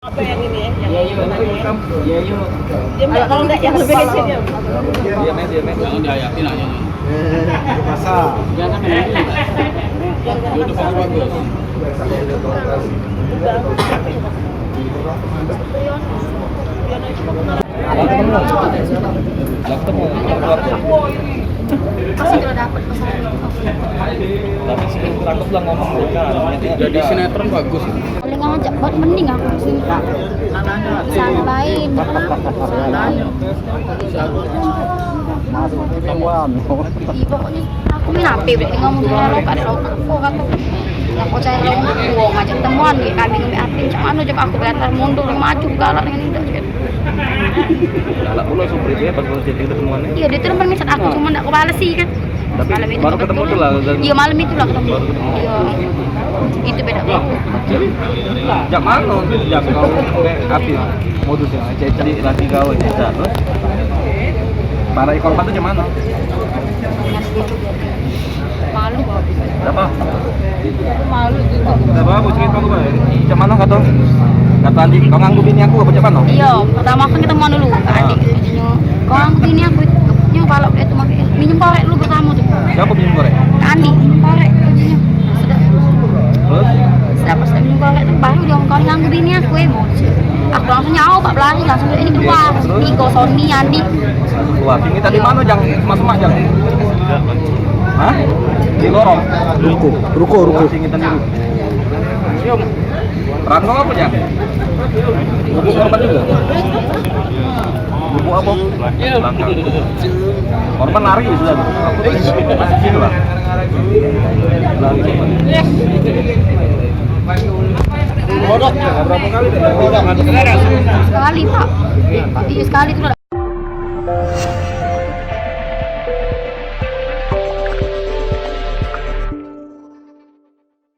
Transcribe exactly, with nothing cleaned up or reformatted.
Apa yang ini ya? Yang mana ya? Iya, yuk. Dia enggak, kalau enggak yang lebih kecil ya. Dia main, dia main. Jangan diayatin aja. Masa? Jangan main. Dia udah bagus-bagus. Lah, ketemu, ketemu apa? Tapi sebelum ketangkep lah ngomong dulu kan. Jadi sinetron bagus. Paling ngajak buat mending aku sini. Sana lain. Sana lain. Ih, pokoknya aku main H P, berarti ngomong dulu lo, kada lo, aku kata. Lah, kau cari lawan aku, wong ajak ketemuan, dia kami ngambil api, macam mana, cak aku, biar ntar mundur, maju, galak dengan indah, cak. Galak pula Supri tu ya, pas mau jadi ketemuan ni. Iya, dia tu demen ngecat aku, cuma ndak aku balesi, kan. Tapi malam itu baru ketemu tu lah, kan? Iya, malam itu lah ketemu. Baru ketemu. Iya. Itu beda banget. Jak mano, Jak, kau sampai api modus ya, jadi laki kau ya, terus para korban tu jak mano? Malu. Siapa? Malu juga. Siapa? Aku cerita aku, Bang. Cak mano kato? Kato Andi, kau nganggu bini aku apa cak mano? Iya, pertama kan ketemu dulu, Kak Andi. Katanya, kau nganggu bini aku, nyo kalau dia tu makai minum korek dulu pertama tu. Siapa minum korek? Kak Andi, minum korek, katanya. Sudah. Terus? Sudah, pas minum korek tu, baru dia ngomong, kau nganggu bini aku, emosi. Aku langsung nyawa, Pak, pelari, langsung ini keluar. Terus? Niko, Sony, Andi. Wah, sini tadi mano, Jang? Semak-semak, Jang? Hah? Di lorong? Ruko. Ruko, ruko. Sini tadi ruko. Rano apa, Jang? Ruko korban juga? Ruko apa? Belakang. Korban lari sudah tu. Aku tadi masih sini lah. Lari korban. Berapa kali tu? Sekali, Pak. Iya, sekali tu lah.